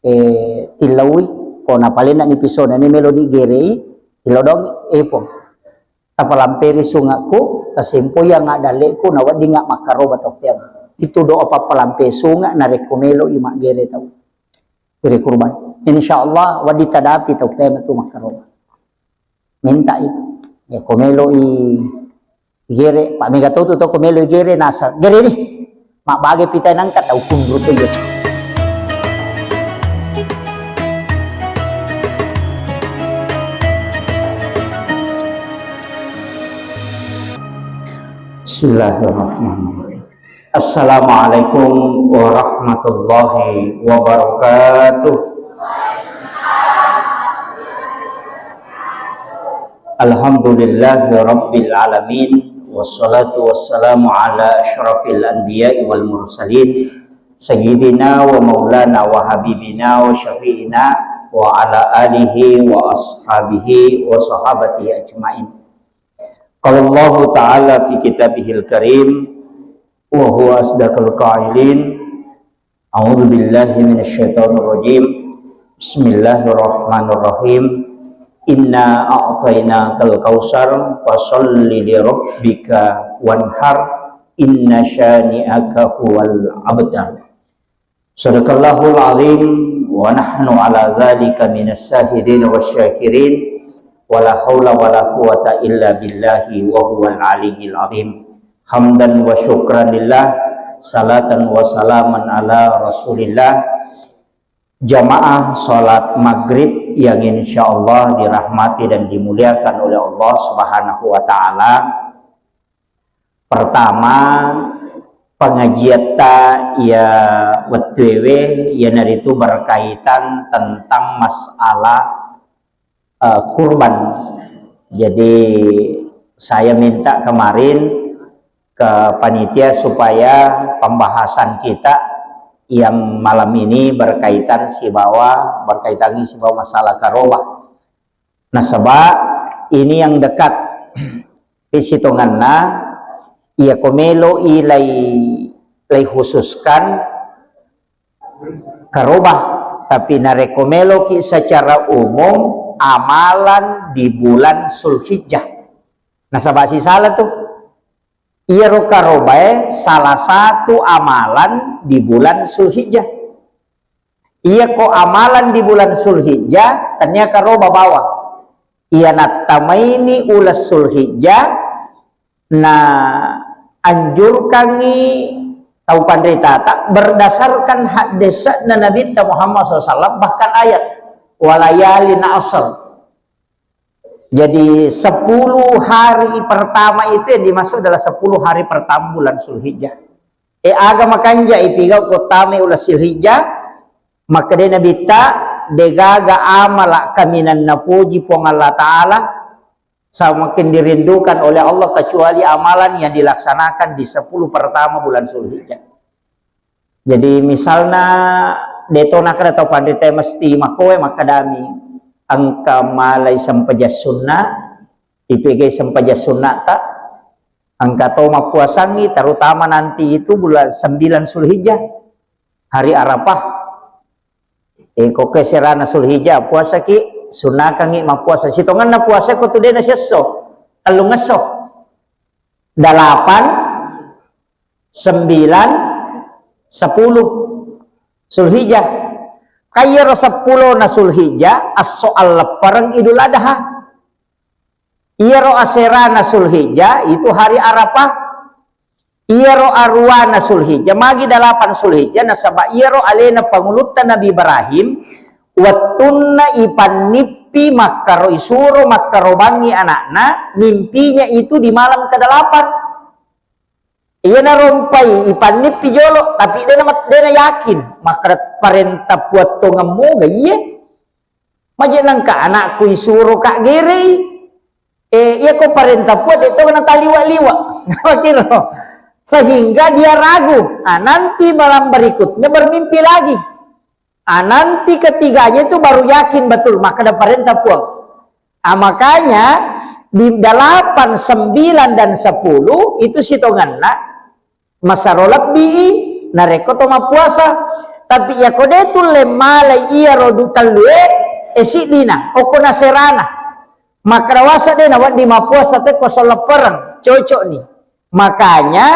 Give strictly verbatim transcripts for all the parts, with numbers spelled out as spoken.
eh, tillaui, ko napalenna ni pisona ni melo digerei, tillau dong, eh, Puang. Tapalamperi sungakku, tasempoi yang adalleku, nawedding makkaroba tau kiamat. Itu doa pappalampe sunga narekko melo i maggere tau. Gere kurban. Insya Allah, wedding tadapi tau kiamat tu makkaroba. Minta itu. Ya, ko melo i gere, Pak Mega tau tu tau ko melo i gere, nasa. Gere ni. Mabbage pita nangka tau kunru tu ya. Bismillahirrahmanirrahim. Assalamualaikum warahmatullahi wabarakatuh. Alhamdulillahi rabbil alamin. Wassalatu wassalamu ala asyrafil anbiya'i wal mursalin. Sayyidina wa maulana wa habibina wa syafi'ina wa ala alihi wa ashabihi wa sahabatihi ajma'in. Qala Allahu ta'ala fi kitabihil karim, wa huwa asdaqul qailin. A'udzu billahi minasy syaithanir rajim. Bismillahirrahmanirrahim. Inna a'tainakal kautsar, fasalli li rabbika wanhar, inna syani'aka huwal abtar. Sadaqallahul azim, wa nahnu ala zalika minas syahidin wasyakirin, wa la haula wa la quwwata illa billahi wa huwal aliyyil azim. Hamdan wa syukran lillah, salatan wa salaman ala rasulillah. Jamaah salat maghrib yang insya Allah dirahmati dan dimuliakan oleh Allah Subhanahu wa Ta'ala. Pertama, pengajiatta iya wettuewe iyanaritu berkaitan tentang masalah, eh, kurban. Jadi, saya minta kemarin ke panitia supaya pembahasan kita yang malam ini berkaitan sibawa, berkaitan sibawa masalah karoba. Nasaba ini yang dekat. Pisitonganna, iya ko melo i lai, lai khususkan karoba, tapi narekko meloki secara umum amalan di bulan Zulhijjah. Nasaba sisala tu. Iyaro karobae salah satu amalan di bulan Zulhijjah. Iyako amalan di bulan Zulhijjah, tania karoba bawang. Iya nattamaini uleng Zulhijjah, na anjurkangngi tau panritata berdasarkan haddese'na Nabitta Muhammad sallallahu alaihi wasallam, bahkan ayat, "Walayalin asr." Jadi, sepuluh hari pertama itu yang dimaksud adalah sepuluh hari pertama bulan Zulhijjah. E, aga makanja ipigau ko tama uleng Zulhijjah, makkedai Nabitta, degaga amala kaminang napoji Puang Allah Ta'ala, samakin dirindukan oleh Allah kecuali amalan yang dilaksanakan di sepuluh pertama bulan Zulhijjah. Jadi, misalna, deto nakkeda tau panrita mesti makkoe makkedami, engka malai sempajang sunna, ipegai sempajang sunnata, engka to mappuasangngi, terutama nanti itu bulan sembilan Zulhijjah, hari Arafah. E, ko ke serana Zulhijjah, puasaki, sunnakangngi mappuasa. Sitongenna puasa ko tu dena siesso, tellungesso. Dalapan, sembilan, sepuluh Zulhijjah. Kaiyaro seppulona Zulhijjah, esso alleppereng Idul Adha. Iyaro aserana Zulhijjah, itu hari Arafah. Iyaro aruwana Zulhijjah, magi dalapan Zulhijjah, nasaba iyaro alena pangulutta Nabi Ibrahim, wettunna ipannippi makkaro, isuro makkarobangngi anakna, mimpinya itu di malam kedelapan. Iyana rompai ipannippi jolo, tapi dena mat-, dena yakin. Makkeda parenta Puang tongeng muga iye. Maje nangka anakku isuro ka gerei. Eh, iya ko parenta Puang de to na taliwa-liwa. Makiro. Sehingga dia ragu. Ah, nanti malam berikutnya bermimpi lagi. Ah, nanti ketiganya itu baru yakin betul, makkeda parenta Puang. Ah, makanya di delapan, sembilan, dan sepuluh itu sitongenna masero lebbi i narekko to mappuasa. Tapi iyako de tulle malai iyaro du tellue, e siddina, okko naserana. Makkeda wasa de nawedding mappuasa tekko solleppereng, cocok ni. Makanya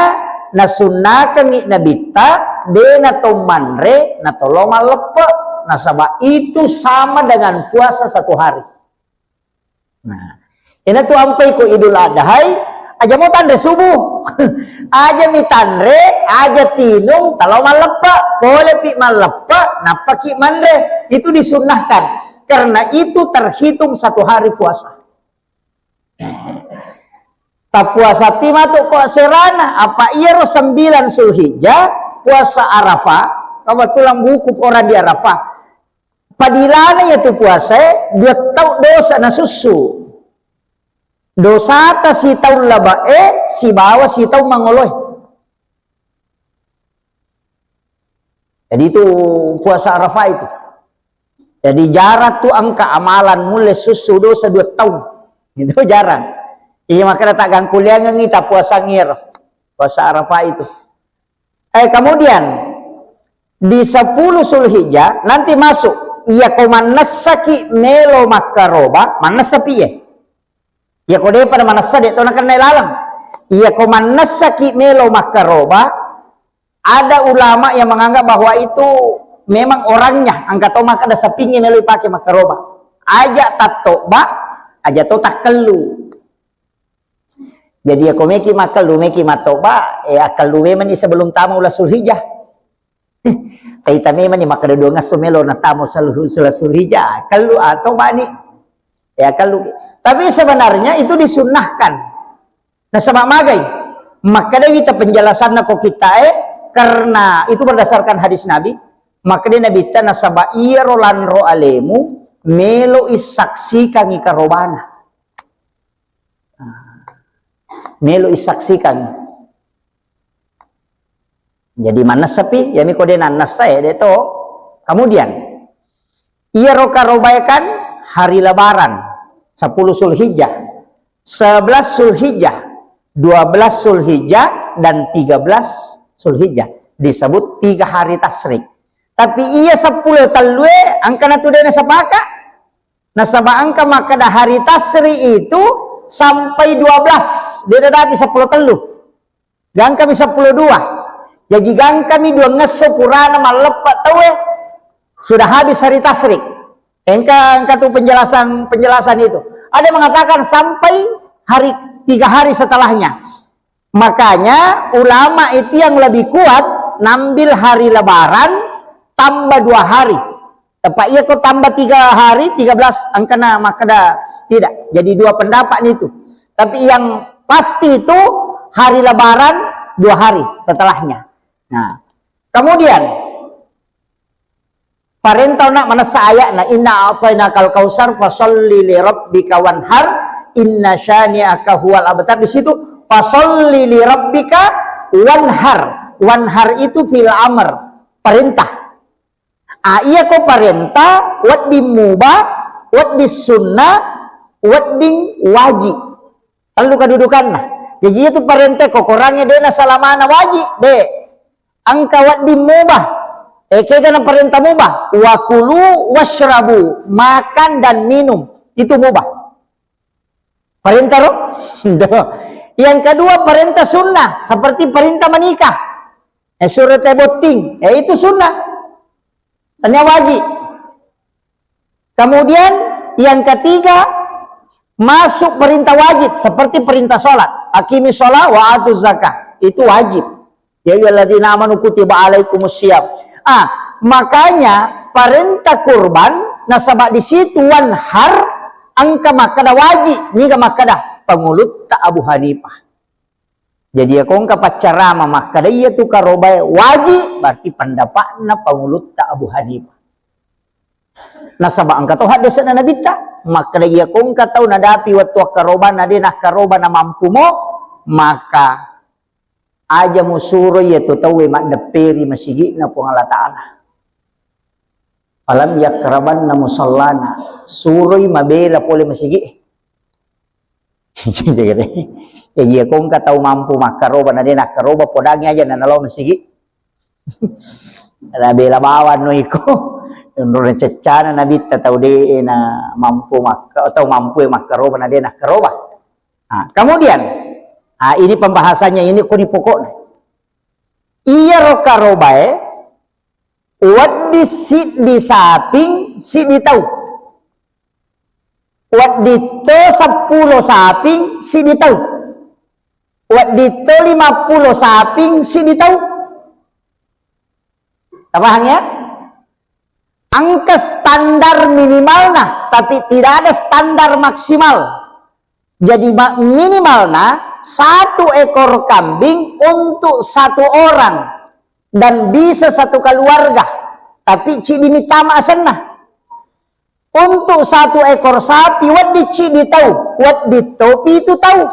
nasunnakengngi Nabitta de nato manre, nato lao malleppe, nasaba itu sama dengan puasa satu hari. Nah, ina tu ampai ko Idul Adhai, aja mo tanre subuh. Aja mi tanre, aja tinung, talo malleppe, pole pi malleppe, nappa ki manre. Itu disunnahkan. Karena itu terhitung satu hari puasa. Tappuasa ti matu ko serana, apa iyaro sembilan Zulhijjah, puasa Arafah, kebetulan wukuf orang di Arafah. Padilana iyatu puasae, dua tau dosa nasussu. Dosata sitaung labe'e, sibawa sitaung mangoloe. Jadi itu puasa Arafah itu. Jadi jarang tu engka amalan mulle sussu dosa dua taung. Itu jarang. Iya, makanya tak gangkuliangengi, tak puasa ngiro. Puasa Arafah itu. Eh, kemudian di sepuluh Zulhijjah nanti masuk. Iya ko mannessaki melo makkaroba, mannessa piye? Iya ko depa manessa, de to nakenna laleng. Iya ko mannessaki melo makkaroba, ada ulama yang menganggap bahwa itu memang orangnya, engka to makkeda sapingngi melo ipake makkaroba. Aja tattoba, aja to takkellu. Jadi iya ko meki makkellu, meki mattoba, eh, akkellu memang ni sebelum tama ula Zulhijjah. Taita memang ni makkeda dua ngesso melo natamo selu-, sula Zulhijjah. Kellu atau bani. Ya, kellu. Tapi sebenarnya itu disunnahkan. Nasaba magai? Makkeda wita penjelasanna ko kita, eh, karena itu berdasarkan hadis Nabi. Makkeda Nabitta, nasaba iyaro lanro alemu melo isaksikangi karobana. Melo isaksikangi. Jadi mannessapi, yami ko de nannessa, eh, de to. Kemudian, iyaro karobae kan hari Lebaran, sepuluh Zulhijjah, sebelas Zulhijjah, dua belas Zulhijjah, dan tiga belas Zulhijjah. Disebut tiga hari tasyrik. Tapi iya sepuluh tellue, engka natu de nasepaka. Nasaba engka makkeda hari tasyrik itu sampai dua belas, de nadapi sepuluh tellu. Gangkami seppulo dua. Jaji gangkami dua ngesso purana malleppe tauwe, sudah habis hari tasyrik. Engka, engka tu penjelasan, penjelasan itu. Ada mengatakan sampai hari, tiga hari setelahnya. Makanya ulama itu yang lebih kuat nambil hari Lebaran tambah dua hari. Tepat iya ko tambah tiga hari, tiga belas engkana makkeda tidak. Jadi dua pendapat itu. Tapi yang pasti itu hari Lebaran dua hari setelahnya. Nah, kemudian parentana manessa ayatna, "Inna a'tainakal kautsar fasalli li rabbika wanhar, inna syani'aka huwal abtar." Di situ, "Fasalli li rabbika wanhar." Wanhar itu fi'il amr, perintah. Ah, iya ko parenta, wedding mubah, wedding sunnah, wedding wajib. Tellu kedudukanna. Jadi itu parenta ko Korangnge de nasalamana wajib, de. Engka wedding mubah. Eh, kegana parenta mubah. Wa kulu wasyrabu, makan dan minum. Itu mubah. Parenta ro? Yang kedua parenta sunnah, seperti perintah menikah. Eh, surat botting. Eh, itu sunnah. Tanya wajib. Kemudian yang ketiga, masuk perintah wajib seperti perintah sholat. Aqimi sholat wa atu zakah. Itu wajib. Ya ayyuhalladzina amanu kutiba alaikumus siyam. Ah, makanya parentah kurban nasaba di situ wanhar engka makkeda wajib, niga makkeda pangulutta Abu Hanifah. Jadi ya ko engka paccarama makkeda iya tu karobae wajib, berarti pendapatna pangulutta Abu Hanifah. Nasaba engka to haddese'na Nabitta, makkeda iya ko engka tau nadapi wettu akkarobana de nakkaroba namampumo, maka aja musuroi iya tu tauwe maddepperi masigi'na Puang Allah Ta'ala. Falam yaqrabanna musallana, suroi mabela pole masigi. Jadi iya ko engka tau mampu makkaroba na de nakkaroba, podangi aja na nalao masigi. Nabela bawang no iko. Onrona ceccana nabitta tau de' na mampu makka-, tau mampu e makkaroba na de' nakkaroba. Ah, kemudian, ah, ini pembahasannya ini kuni pokokna. Iyaro karobae wedding siddi saping siddi tau. Wedding to seppulo saping siddi tau. Wedding to lima puluh saping siddi tau. Tapahang ya? Engka standar minimalna, tapi tidak ada standar maksimal. Jadi ma-, minimalna satu ekor kambing untuk satu orang dan bisa satu keluarga, tapi ciddi mi tama asenna. Untuk satu ekor sapi wedding ciddi tau, wedding to pitu tau.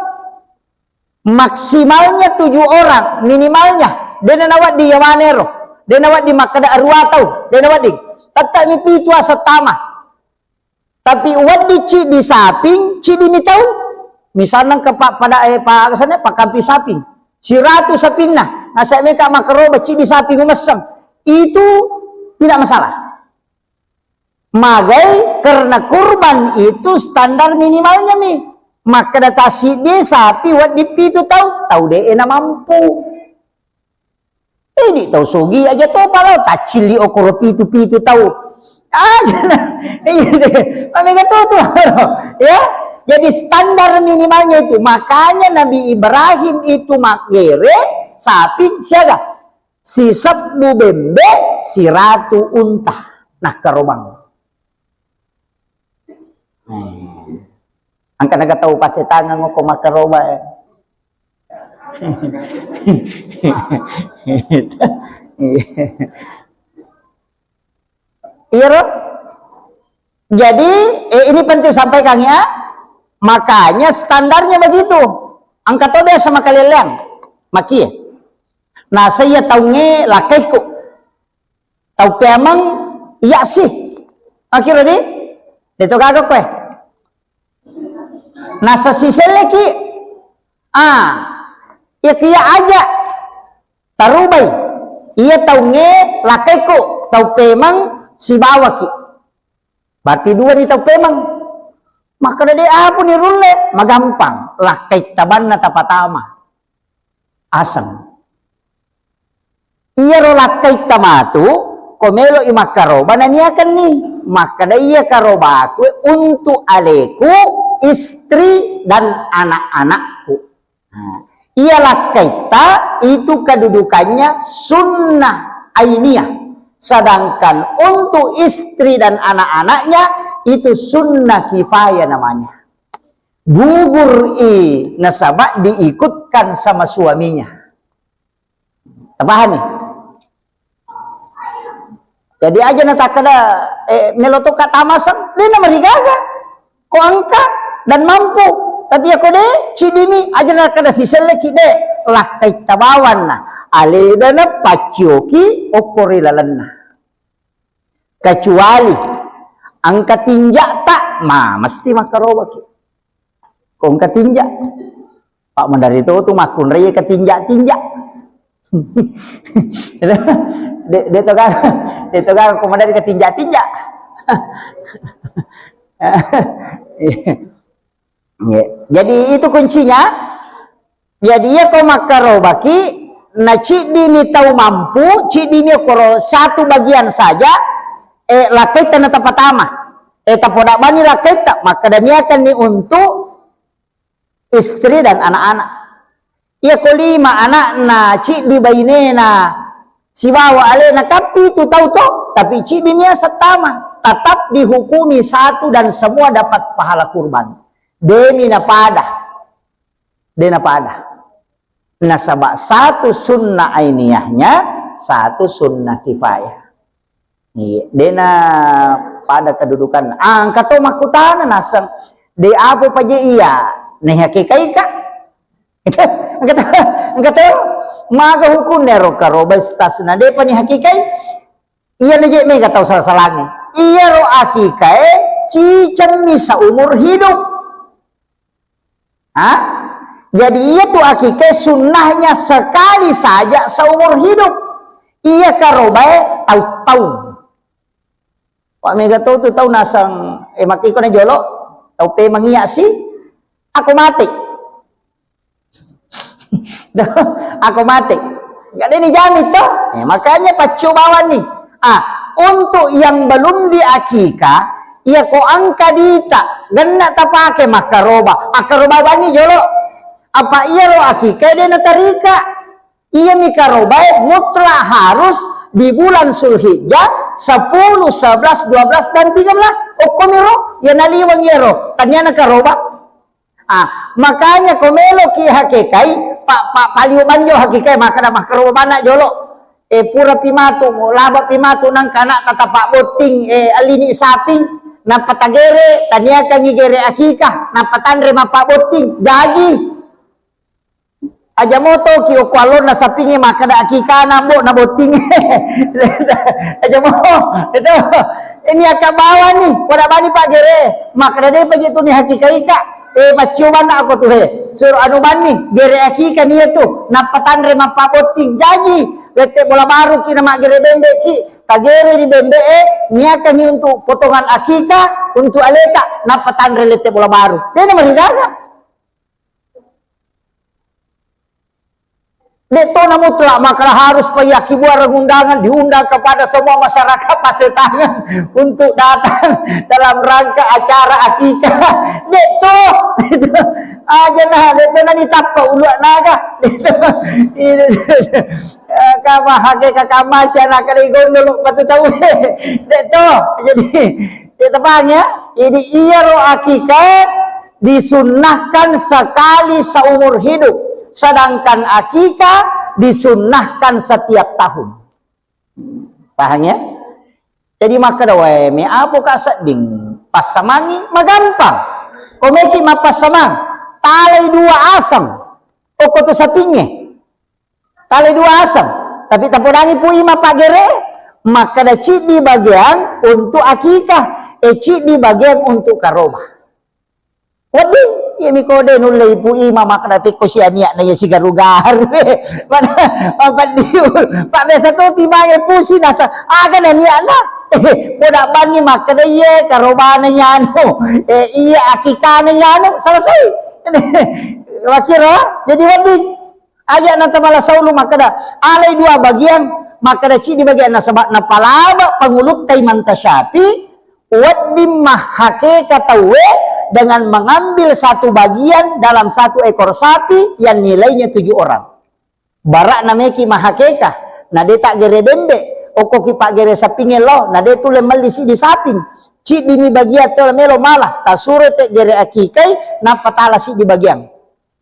Maksimalnya tujuh orang, minimalnya. De' na nawedding iya maneng ro. De' na wedding makkeda arua tau. De' na wedding. Tette'mi pitu aseng tama. Tapi wedding ciddi saping, ciddi mi tau. Misalna engka pa-, pada, eh, pa-, aga asenna, pakkampi saping. Siratu sapinna. Nasaba meka makkaroba ciddi saping umesseng. Itu tidak masalah. Magai karena kurban itu standar minimalnya mi. Makkeda tasiddi sapi wedding pitu tau, tau de' na mampu. Idi tau sugi aja topa lao taccilli okoro pitu-pitu tau. Aja na. Iya, mamega to tu, ya. Jadi standar minimalnya itu. Makanya Nabi Ibrahim itu maggere sapi siaga. Sisebbu bembe, siratu unta nakkarobang. Eh. Engka naga tau pasetangang ko makkaroba, eh. Iya, ro? Jadi, eh, ini penting sampaikan ya. Makanya standarnya begitu. Engka to biasa makaleleang. Makie. Nasaba iya taungnge lakkaikku. Tau peameng iya si. Akhirnya di, de' to gaga koe. Nasaba siselleki. Ah, iya kia aja. Tarubai. Iya taungnge lakkaikku, tau peameng sibawaki. Berarti dua ni tau peameng. Makkeda de' apa ni rulle, magampang. Lakkai tabanna tapatama. Aseng. Iyaro lakkai tamatu, ko melo i makkaroba naniakenni. Makkeda iya karobaku untuk aleku, istri dan anak-anakku. Nah, iya lakkaitta itu kedudukannya sunnah ainiyah. Sedangkan untuk istri dan anak-anaknya itu sunnah kifayah namanya. Gugur i nasaba diikutkan sama suaminya. Tapahani? Jadi aja natakkeda, eh, melo tokka tamaseng, de' namarigaga. Ko engka dan mampu, tapi ako de', cidimi, aja natakkeda siselleki, de', lakkai tabawanna. Alena na paccioki okko ri lalenna. Kecuali engka tinja'ta, ma mesti makkarobaki. Ko engka tinja'. Pak Mandari to tu makkunrai ketinja-tinja. De, de to gaga, de to gaga ko Mandari ketinja-tinja. Iya. Jadi itu kuncinya. Jadi iya ko makkarobaki, na ciddimi tau mampu, ciddimi okoro satu bagian saja, eh, lakkaitta na tapatama. Eh, tapoda bani lakkaitta, makkadamiakanni untuk istri dan anak-anak. Iya ko lima anakna, ciddi bainena, sibawa alena, kan pitu tau to, tapi ciddi mia settama, tetap dihukumi satu dan semua dapat pahala kurban. Demi napada, de napada. Nasaba satu sunnah ainiyahnya, satu sunnah kifayah. Iya, dena pada kedudukan. Ah, engka to makkutana naseng, de apa paje iya, naihakikaika? Engka to, engka to, maga hukunna ro karoba istasna, depa nihakikai? Iya naje mega tau sala-salangi. Iyaro akikae cicenni seumur hidup. Hah? Jadi iya tu akikae sunnahnya sekali saja seumur hidup. Iya karobae tau-tau. Wa mega to tu tau naseng, eh, makkiko na jolo, tau pemang iya si, ako mate. Ako mate. Gak ada ni jamin to. Eh, makanya paccu bawang ni. Ah, untuk yang belum diakikah, iya ko angka dita, genna tapake makkaroba. Akkaroba bangi jolo. Apa iya ro akikah dia natarika. Iya mi karobae mutlak harus di bulan Zulhijjah sepuluh, sebelas, dua belas, dan tiga belas. Okkomiro, ya naliweng iyaro. Tania na karoba. Ah, makanya ko meloki hakekai, pa, pa, paliu banjo hakekai, maka da makkaroba bana jolo. Eh, pura pi matu, laba pi matu nang kana tatapa botting, eh, alini saping, nappa tagere, taniakangi gere akikah, nappa tanre mappa botting, jaji. Aja motoki okko allonna sapingnge makkeda akikana, Mbok, na botting. Aja mo, itu. Ini akka bawani, pada bani Pak Gere. Makkeda de paji tu ni hakika ika. Eh, paccumanna aku tu he. Suruh anu bani, gere akika ni tu. Nappa tanre mappa botting. Jaji, lette bola baru ki na maggere bembe ki. Tagere di bembe e, niakangi untuk potongan akika, untuk aleta, nappa tanre lette bola baru. Dena marigaga. Dek to na mutlak maka harus payaki buareng undangan, diundang kepada semua masyarakat Pasetangan untuk datang dalam rangka acara akikah. Dek to. Aja nah, dek to na ditappa uluak naga. Dek to. Itu. Eh, kama hake kakama si anak kali gondol patu tahu. Dek to. Jadi, ya tepang ya. Jadi iya ro akikah disunnahkan sekali seumur hidup, sedangkan akikah disunnahkan setiap tahun. Paham ya? Jadi makkeda wae me apo ka sedding passamangi magampang. Komeki mappassamang, talai dua aseng. Okko tu sapingnge. Talai dua aseng. Tapi tapodangi pui mappagere, makkeda ciddi bagian untuk akikah, eh, ciddi bagian untuk karoba. Wedding, iya mi kode nulle ipu ima makkeda pekko si aniak na iya sigaru-garu. Mana mapeddiu. Pak biasa tu timange pusi nasa aga na niakna. Koda banni makkeda iye karobana nyanu. Eh, iya akikana nyanu. Selesai. Wakiro, jadi wedding. Aja na tamala saulu makkeda, alai dua bagian, makkeda cidi bagian nasaba napalaba pangulutta Imam Tasyafi, wedding mahakeka tauwe dengan mengambil satu bagian dalam satu ekor sapi yang nilainya tujuh orang. Barak nameki mahakeka, na de tak gere bembe, okko ki pak gere sapinge lo, na de tu le melli sidi saping. Cidi ni bagian tu melo malah, tasuro te gere akikai, nappa tala sidi bagian.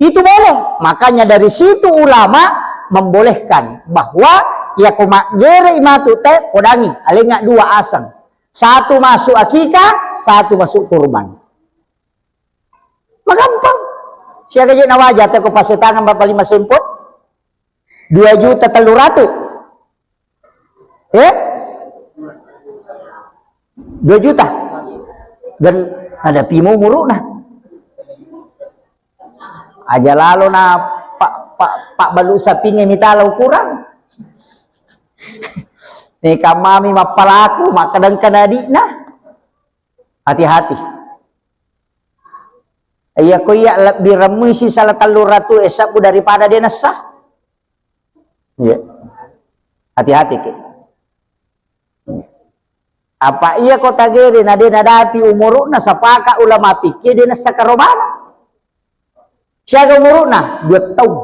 Itu boleh. Makanya dari situ ulama membolehkan bahwa ya ko maggere matu te podangi, alenga dua aseng. Satu masuk akikah, satu masuk kurban. Magampang. Siaga je nawaja te ko pasetangan bapak lima sempot? Dua juta tellu ratu. Eh? Dua juta. Dan ada pimo muruna. Aja lalo na pak pak pak balu sapinge mitala ukurang. Ni kamami mappalaku makkadang kanadina. Hati-hati. Iya ko iya lebbi remmui si salah tellu ratu e sabbu daripada de nessa. Iya. Hati-hati ki. Apa iya ko tagere na de nadapi umuruna sapaka ulama pikke de nessa karobana. Siaga umuruna? Dua tahun.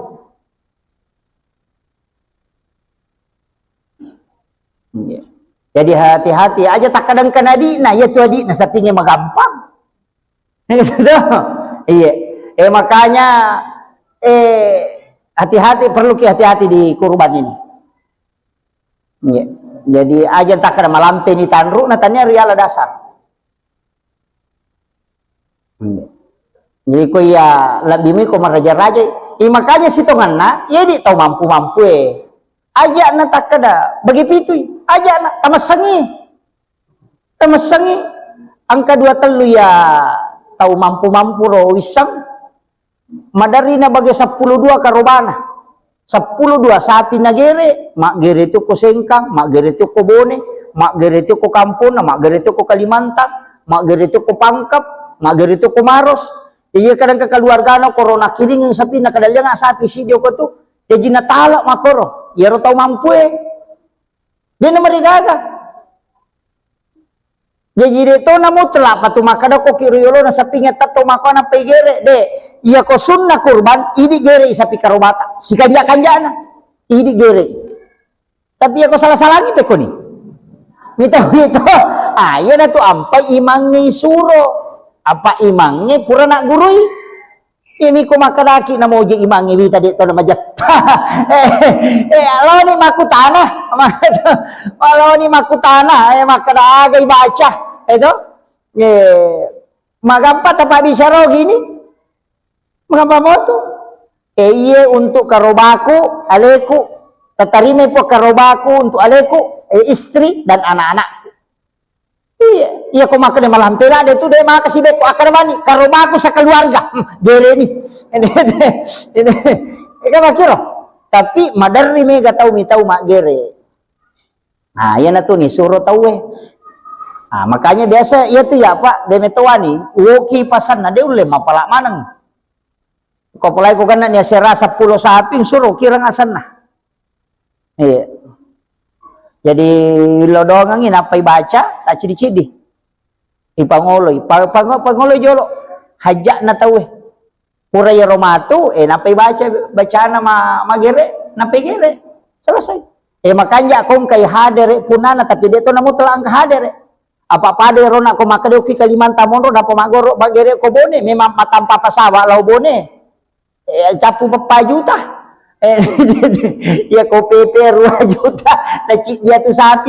Iya. Jadi hati-hati aja takkadang kan adikna, iya tu adikna sapinge magampang. Gitu. Iya. Eh, makanya, eh, hati-hati, perlu ki hati-hati di kurban ini. Iya. Jadi aja takkada malampe ni tanru na tania riala dasar. Iya. Jadi ko iya lebbi mi ko maraja-raja. Iya makanya sitonganna, iya di tau mampu-mampu e. Aja na takkada bagi pitui, aja na tamassangi. Tamassangi angka dua tellu ya tau mampu-mampu ro wissang. Maderri na bage seppulo dua karobana. Seppulo dua sapi nagere, maggere tu ko Sengkang, maggere tu ko Bone, maggere tu ko Kamponna, maggere tu ko Kalimantan, maggere tu ko Pangkep, maggere tu ko Maros. Iya kadang ke keluargana korona kiringeng sapi, na kadang liang sapi si dio ko tu. Jaji natala makoro. Iyaro tau mampue. Dia na marigaga. Jaji de to na mutlak patu makkada ko ki riyolo na sapinge tatto mako na pegere de. Iya ko sunna kurban, idi gere sapi karobata. Sikanja-kanjana. Idi gere. Tapi iya ko salah-salangi pekoni. Mita-mita. Ah, iya na tu ampai imangnge suro. Apa imangnge pura nak gurui. Ini ko makkedaki namoje imangnge wita de to na majetta. Eh, eh, loni makkutana. Loni makkutana, eh, makkeda aga ibaca. Eh, to? Eh, magampa tapa bicara gini. Magampa moto. Eh, iye untuk karobaku, aleku. Tatarima po karobaku untuk aleku, eh, istri dan anak-anakku. Iya, iya ko makkeda malampe ladde tu de maka si bekko akkeda bani, karobaku sekeluarga. Hmm, gere ni. Ini, ini, ini, kan makkiro. Tapi maderri mega tau mi tau maggere. Nah, iya na tu ni suro tauwe. Nah, makanya biasa iya tu ya Pak, de metoani, woki pasanna de ulle mapala maneng. Ko pulai ko kena ni asera seppulo sapi, suro kirang asenna. Iya. Jadi lodongengi nappai baca, tak cidi-cidi. Ipangoloi, pa-, pango-, pangoloi jolo. Hajja'na tauwe. Pura iyaro matu, eh, nappai baca, bacana ma-, magere, nappai gere. Selesai. Eh, makanja kongkai hadere punana, tapi de to na mutlak engka hadere. Apa pada ero na ko makkedaki Kalimantan monro, dapat maggoro, maggere ko Bone, memang matampa pasawa lao Bone. Eh, cappu peppa juta. Eh, iya ko P P dua juta, na ciddi atu sapi.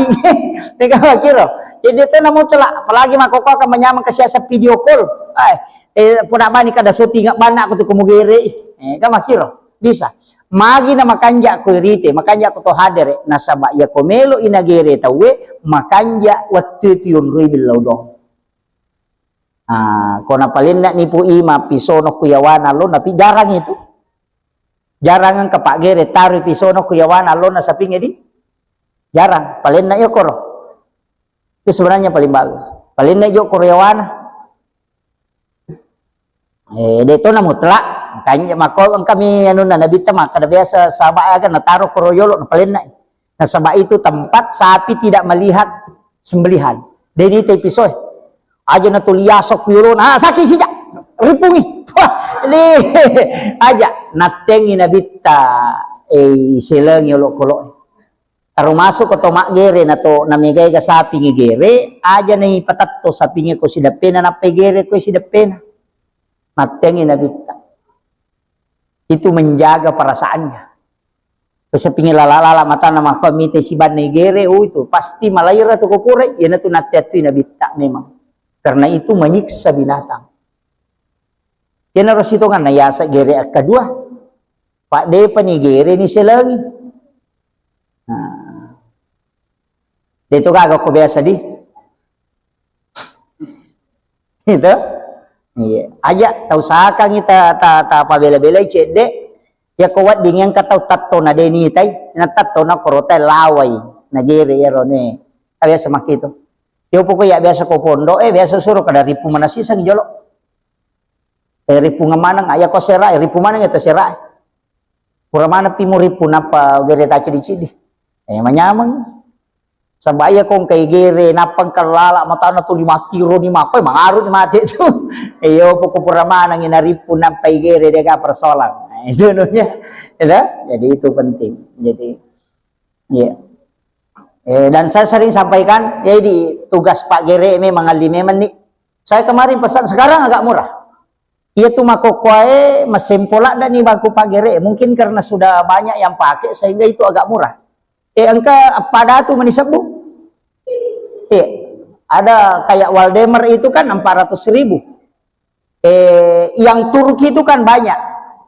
Tega makkiro. Jadi itu namu telah, apalagi makkoko akan menyamang ke siasa video call. Ai, eh, puna bani kada syuting banna aku tu kumugere. Eh, kan makkiro. Bisa. Magi na makanja ko irite, makanja ko to hadere. Nasaba iya ko melo ina gere tauwe, makanja wettu itu yonroi billau dong. Ah, ko napalenna ni Pu Ima pisono ku yawana lo, napi jarang itu. Jarang engka paggere taroi pisono ku yawana lo na sapinge di. Jarang, palenna iyo koro. Itu sebenarnya paling bagus. Palenna iyo koro yawana. Eh, de to na mutlak. Makanya mako engkami anunna Nabitta makkada biasa sahabat aga nataro koro yolo napalenna. Nasaba itu tempat sapi tidak melihat sembelihan. Dedi te pisoe. Aja na tuli yasok ku yolona. Ah, sakit sija. Ripungi. Wah, le. Aja nattengi Nabitta, eh, selengi olokolo. Termasuk ko to maggere na to na megaega sapi ngegere, aja na ipatetto sapinge ko sideppena nappai gere ko sideppena. Nattengi Nabitta. Itu menjaga perasaannya. Pesepingi lala-lala matana makko mite sibanna igere, oh, itu pasti malaira tu ko pura, iyanatu natte-attui Nabitta memang. Karena itu menyiksa binatang. Iyanaro sitonganna yasa gere akkadua. Pak depa ni gere ni selengi. Nah. De to gaga ko biasa di. Gitu. Iya. Aja tau sakangi ta, ta, ta pabela-belai cedde. Ya ko wedding engka tau tattona de nitai, na tattona korotai lawai. Na gere ero ne. Biasa makitu. Yo pokok ya biasa ko pondok, eh, biasa suro kada ripu manasiseng jolo. Eh, ripu maneng, aya ko sera, eh, ripu maneng ya to sera. Pura maneng pi muripu nappa gere tacidi-cidi. Eh, manyameng. Saba iya ko engka igere, nappa engka lala matana tuli makkiro ni makko, eh, mangaru ni mate tu. Eh, iyo poko pura maneng ina ripu nappa igere de ga persoalan. Nah, itu nunya. Ya, jadi itu penting. Jadi, iya. Eh, dan saya sering sampaikan, ya di tugas Pak Gere memang alli memang ni. Saya kemarin pesan, sekarang agak murah. Iya tu makkokkoe masempo ladda ni bangku paggere. Mungkin karena sudah banyak yang pakai sehingga itu agak murah. Eh, engka pada tu meni sebbu. Eh, ada kayak Waldemer itu kan empat ratus ribu. Eh, yang Turki itu kan banyak.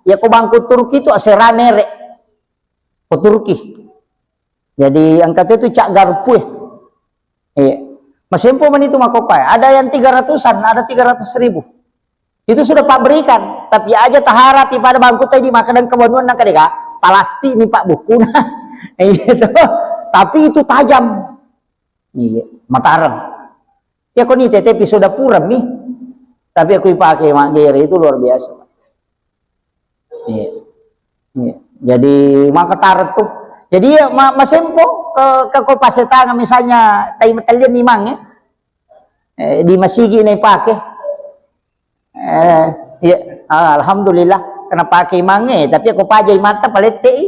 Ya ko bangku Turki itu asera nere. Ko Turki. Jadi engka tu, tu cak garpu, eh. Iya. Masempo meni tu makkokkoe. Ada yang tiga ratusan, ada tiga ratus ribu. Itu sudah Pak berikan. Tapi aja taharapi pada bangku tadi makan dan kebanuan nang kadeka. plastik nih, Pak, buku nah. Iya, itu. Tapi itu tajam. Iya, matareng. Ya, kok ni tete episode pura mi. Tapi aku ipake maggere itu luar biasa. Iya. Iya. Jadi, maka taret tuh. Jadi, ya, ma-, masempo ke, ke ko pasetanga misalnya tai metellian imang, ya. Eh, di masigi na ipake. Eh, iya. Ah, alhamdulillah, kena pake imang, eh, tapi aku paja imata palette i.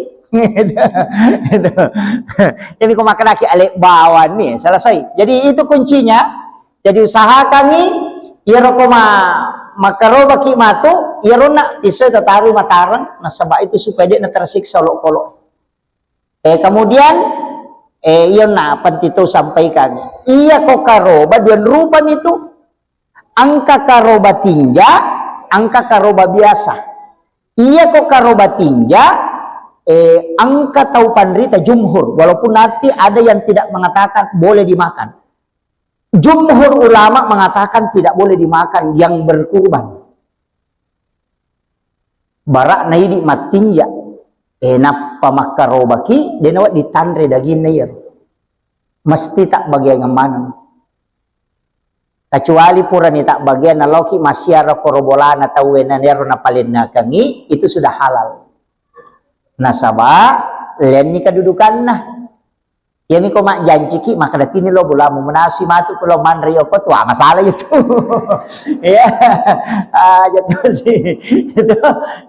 Jadi, ko makanaki ale bawang nih, selesai. Jadi, itu kuncinya. Jadi, usahakangi, iyaro ko ma-, makarobaki matu, iyaro na pisau tataru matareng, nasaba itu supaya dia tersiksa olok-olok. Eh, kemudian, eh, iyo na penting tu sampaikan. Iya ko karoba dua rupa itu. Angka karoba tinja, angka karoba biasa. Iya ko karoba tinja, eh, angka tau panrita jumhur, walaupun nanti ada yang tidak mengatakan boleh dimakan. Jumhur ulama mengatakan tidak boleh dimakan yang berkurban. Bara naidi mattinja, eh, nappa makkarobaki, de nawedding tanre daginna iyaro. Mesti tabbagiang maneng. Kecuali purani tabbagiang, naloki massiara koro bolana tauwe, na iyaro napalennakengi, itu sudah halal. Nasaba, lenni kedudukanna. Iyami ko majjanciki, makkeda tini lo bolamu, menasi matu ko lo manre yoko, tua masalah itu. Iya. Ah, jatuh sih. Itu.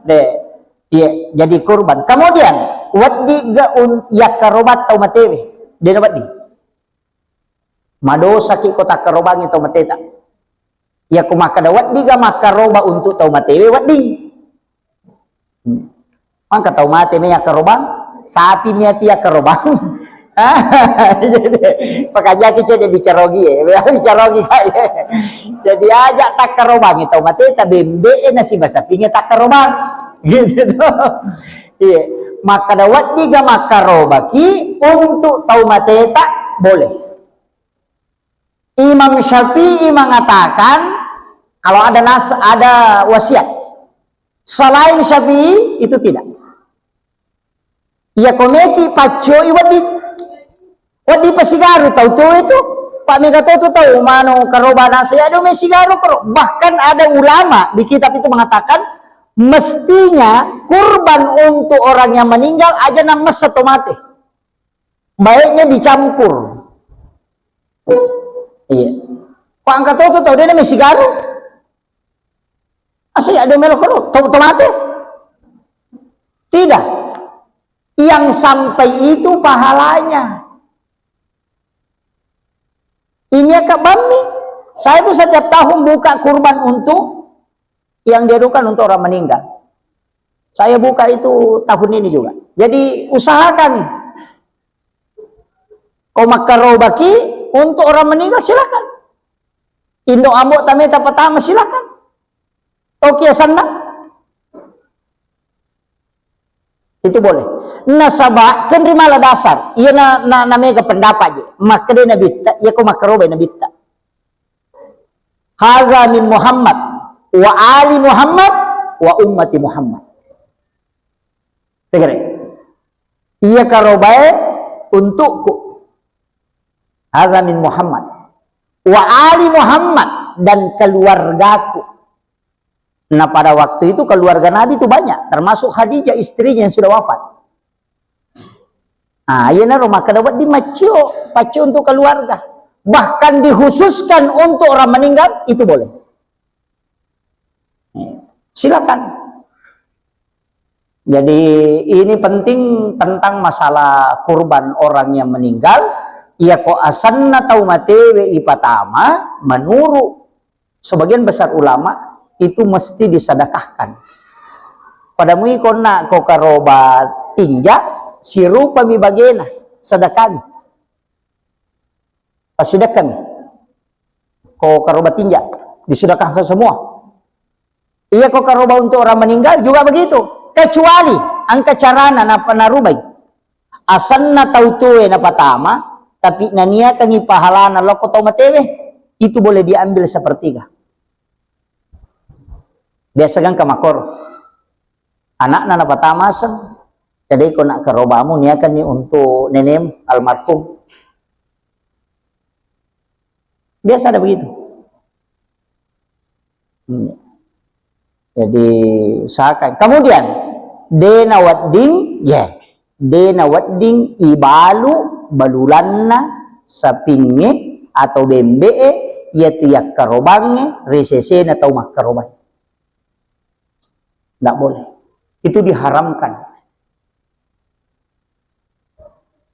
Deh. Iya, jadi kurban. Kemudian, weddi ga un-, yakkaroba tau matewe. Dena weddi. Madosaki ko takkarobangi tau mateta. Iya ko makkeda weddi ga makkaroba untuk tau matewe, wedding. Hmm. Maka tau mate mi yakkarobang, sapi mi ati yakkarobang. Pakajaki cede dicarogi, eh. Dicarogi, eh. Jadi aja takkarobangi tau mateta, bembe e nasiba sapinge takkarobang. Gitu tuh. Iya. Makkeda weddi ga makkarobaki untuk tau mateta, boleh. Imam Syafi'i mengatakan, kalau ada nas-, ada wasiat. Selain Syafi'i, itu tidak. Iya komeki paccoi weddi. Weddi pasigaru tau tuo itu. Pak mega to tu tau manu karoba nasa ya do mesigaru karo. Bahkan ada ulama di kitab itu mengatakan, mestinya kurban untuk orang yang meninggal aja nang messa to mate. Baiknya dicampur. Iya. Pak angka to tu tau de na mesigaru. Asa ya do melo karo, to, to mate? Tidak. Yang sampai itu pahalanya. Ini ya Kak Bammi. Saya tuh setiap tahun buka kurban untuk yang diadukan untuk orang meninggal. Saya buka itu tahun ini juga. Jadi usahakan. Ko makkarobaki untuk orang meninggal, silakan. Indo ambo tameta patama, silakan. Oke, senang. Itu boleh. Nasaba kenri mala dasar. Iya na, na, na mega pendapat je. Makkeda Nabitta, iya ko makkarobai Nabitta. Haza min Muhammad wa ali Muhammad wa ummati Muhammad. Tegere. Iya karobae untukku. Haza min Muhammad. Wa ali Muhammad, dan keluargaku. Nah, pada waktu itu keluarga Nabi itu banyak, termasuk Khadijah istrinya yang sudah wafat. Ah, iya naro makkeda wedding maccio, paccio untuk keluarga. Bahkan dikhususkan untuk orang meninggal, itu boleh. Silakan. Jadi ini penting tentang masalah kurban orang yang meninggal. Iya ko asenna tau matewe ipatama, menurut sebagian besar ulama itu mesti disedekahkan. Pada mui konna ko karoba tinja, sirupami bagena, sedekahmi. Pasidekkami. Ko karoba tinja, disedekahkan semua. Iya ko karoba untuk orang meninggal juga begitu. Kecuali engka carana napa narubai. Asenna tau tuwe napatama, tapi naniakangi pahalana lokko tau matewe, itu boleh diambil sepertiga. Biasa kan kamakor. Anakna napatama aseng, Jadi ko nak karobamu niakanni untuk nenem almarhum. Biasa ada begitu. Hmm. Jadi usahakan. Kemudian, dena wedding, ya, dena wedding ibalu balulanna sapingnge atau bembe'e, yaitu yakkarobangnge, resesena tau makkarobang. Ndak boleh. Itu diharamkan.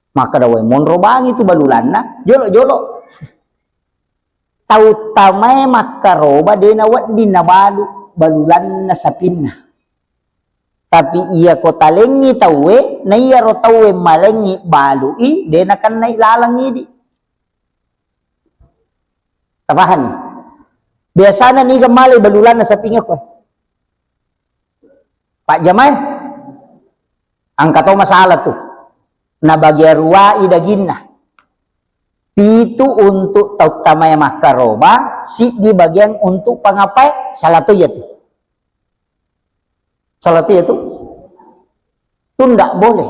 Makkeda, "Wai, monro bangi tu balulanna, jolo-jolo." Tau tamae makkaroba de nawedding nabalu balulanna sapinna. Tapi iya ko talengngi tauwe, na iyaro tauwe malengngi balui, de nakennai laleng idi. Tapahang? Biasana niga malai balulanna sapingnge ko. Pak Jamae, engka to masalah tu. Nabagia ruai daginna. Pitu untuk tau tamae makkaroba, siddi bagian untuk pangapae, salah to iya tu. Salah to iya tu. Tu ndak boleh.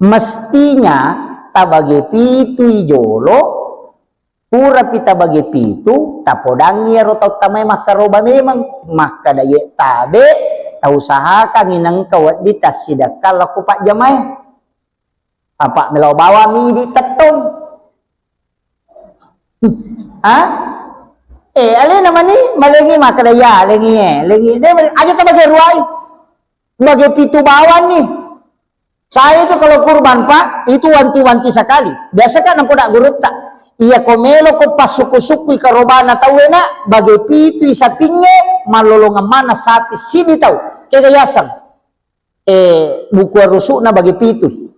Mestinya tabage pitui jolo, purapi tabage pitu, tapodangi iyaro tau tamae makkaroba memang. Makkeda ye tabe, tausahakangi nengka wedding tassidakkang lakko Pak Jamae. Apa melo bawang mi idi tettong. Ha? Eh, alena mani malengi makkeda ya, lengi e, lengi. De, aja tabage ruai. Bage pitu bawang ni. Saya itu kalau kurban, Pak, itu wanti-wanti sekali. Biasa kan napoda gurutta. Iya ko melo ko passuku-sukui karobana tauwe na, bage pitu i sapingnge, mallolongeng mana sapi sini tau. Kega yaseng. Eh, buku rusukna bagi pitu.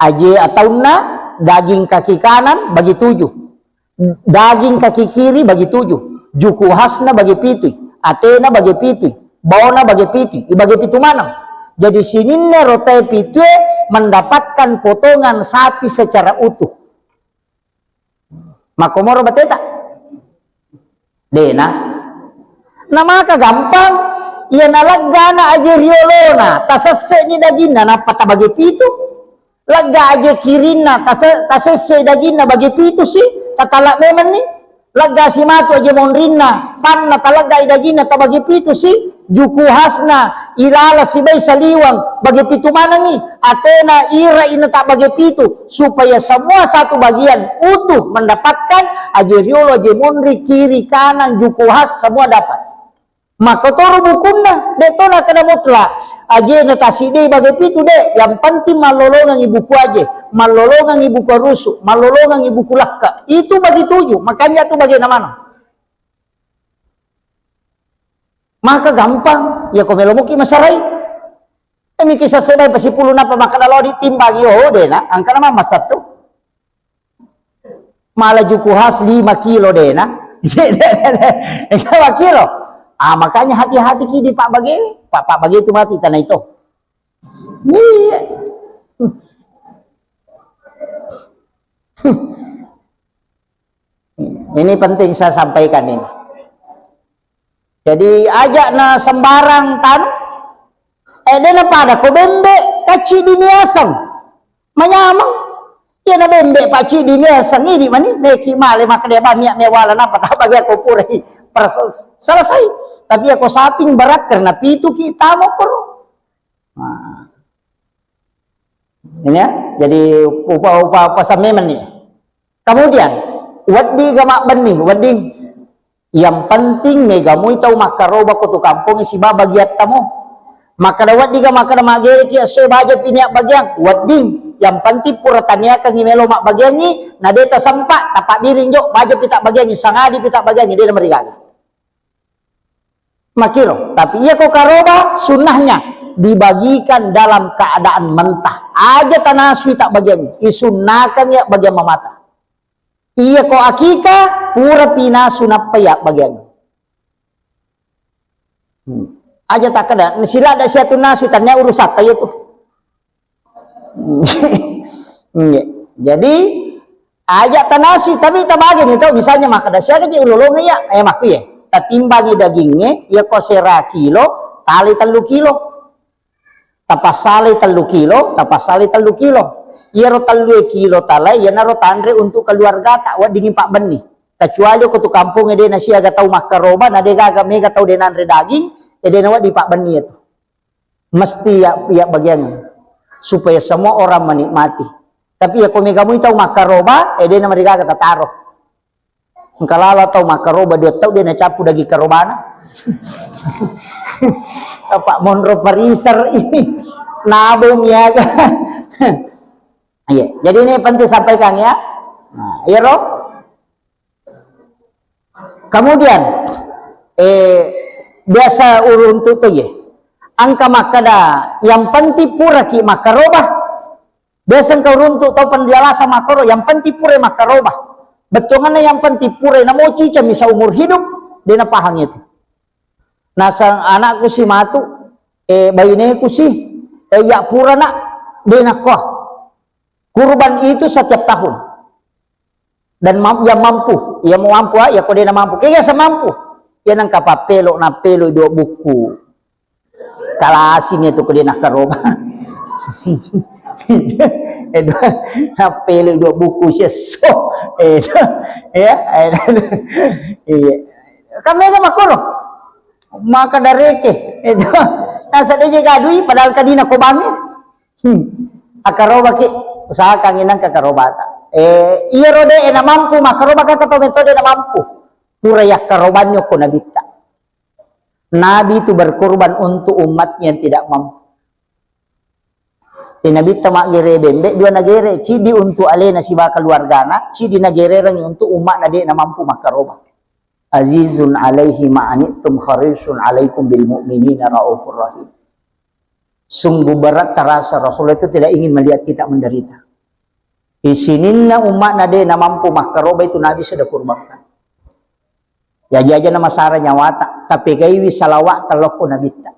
Aje ataunna, daging kaki kanan bagi tujuh. Daging kaki kiri bagi tujuh. Juku khasna bagi pitu. Atena bagi pitu. Baona bagi pitu. Ibagi pitu maneng. Jadi sininna rotae pitue mendapatkan potongan sapi secara utuh. Makkomoro bateta? Dena. Na maka gampang, iya nalaggana aje riolona, tasesse'ni daginna, nappa tabage pitu. Lagga aje kirinna, tase-, tasesse daginna bage pitu si, tatala memenni. Lagga simatu aje monrinna, tanna talaggai daginna, tabage pitu si. Juku khasna, ilala sibai saliweng, bage pitu manengi, atena ira ina tak bage pitu, supaya semua satu bagian utuh mendapatkan, aje riolo, aje monri, kiri, kanan, juku khas, semua dapat. Makkotoro bukunna, de to nakeda mutlak, aje na tasidei bage pitu de, yang penting mallolongangi buku aje, mallolongangi buku rusu, mallolongangi buku lakka, itu bagi tujuh, makanya tu bage namana. Maka gampang, iya ko melo muki masarai. Eh, miki sassedai pasipulu napa makkeda lao ditimbangi, oh, dena, angkana mamma sattu. Mala juku khas lima kilo dena. Lima kilo. Ah, makanya hati-hati ki di Pak Bage. Pak, Pak Bage itu mati tanah itu. Iya. Ini penting saya sampaikan ini. Jadi, aja na sembarang tanu, eh, de na pada ko bembe, kacidi miaseng. Manyameng. Iya na bembe, pacidi miaseng, idi mani, meki male, maka dia bamia mewala napa, tak bagi aku purai. Perso-, selesai. Tapi aku saping berat karena pitu ki tamo koro. Nah. Ini ya, jadi upa-upa, upa samemen nih. Kemudian, wedding ga mabbenni, wedding. Yang penting mega mui tau makkaroba ko tu kampong siba bagiatta mo. Makkeda wedding ga makkeda maggereki esso baja pini abbagiang, wedding. Yang penting pura taniakangi melo mabbagiangi, na de tasempa, tapabbiring jo, baja pita bagiangi, sangadi pita bagiangi, de namarigaga. Makiro, tapi iya ko karoba sunnahnya dibagikan dalam keadaan mentah. Aja tanasui tak bagian, isunnakan ya bagian mamata. Iya ko akika, pura pinasu nappa ya bagian. Hmm. Aja tak ada, sila ada siatu nasu, tanya urusan kayak tuh. Nggih. Jadi, aja tanasi, tapi tabageni tau, misalnya makkeda siaga je ulolonge ya, eh, makku ye. Tatimbangi dagingnge, iya ko sera kilo, tali tellu kilo. Tapassalai tellu kilo, tapassalai tellu kilo. Iyaro tellue kilo talae, iyanaro tanre untuk keluargata, weddingngi pabbenni. Kecuali ko tu kampongnge de' nasiaga tau makkaroba, na de' gaga mega tau de' nanre daging, e de' nawedding pabbenni iyatu. Mesti ya, ya bagian supaya semua orang menikmati. Tapi ya ko mega mui tau makkaroba, e de' namarigaga tataro. Engka lalo tau makkaroba dua tau de' nacappu daging karobana. Apa monro pariser ini. Nabung ya. Iya, jadi ini penting sampaikan ya. Nah, iyaro. Kemudian, eh, biasa uruntu to ye. Engka makkada, yang penting puraki makkaroba. Biasa engka uruntu tau pendialasa makkoro, yang penting pura makkaroba. Bettuanna yang penting pura namo cicami seumur hidup, de' napahang itu. Nasang anakku si matu, eh, baineku si, eh, ya pura nak, de' nakko. Kurban itu setiap tahun. Dan mam-, yang mampu, yang mau mampu, ah, ya ko de' namampu. Kega semampu. Ya nang kapapelo, napelo dua buku. Kalasini tu ko de' nakkaroba. Edo, napelo dua buku siesso. Edo, ya, edo. Iya. Kami itu makoro. Maka dareke. Edo. Nasa de' je gadui, padahal kadina ko bangi. Hmm. Akkarobaki, usahakan inang kakarobata. Eh, iyaro de' namampu, makkaroba ka tau metode namampu. Pura yakkarobanyo ko nabitta. Nabi itu berkorban untuk umatnya yang tidak mampu. Di nabitta maggere bembe, dua nagere, cidi untuk alena siba keluargana, cidi nagererengi untuk umatna de' namampu makkaroba. Azizun alaihi ma'anittum harisun alaikum bil mu'minina raufur rahim. Sungguh berat terasa Rasulullah itu tidak ingin melihat kita menderita. Di sininna umatna de' namampu makkaroba itu Nabi sudah kurbankan. Jaji aja namasara nyawata, tapi gaiwi salawat telokko nabitta.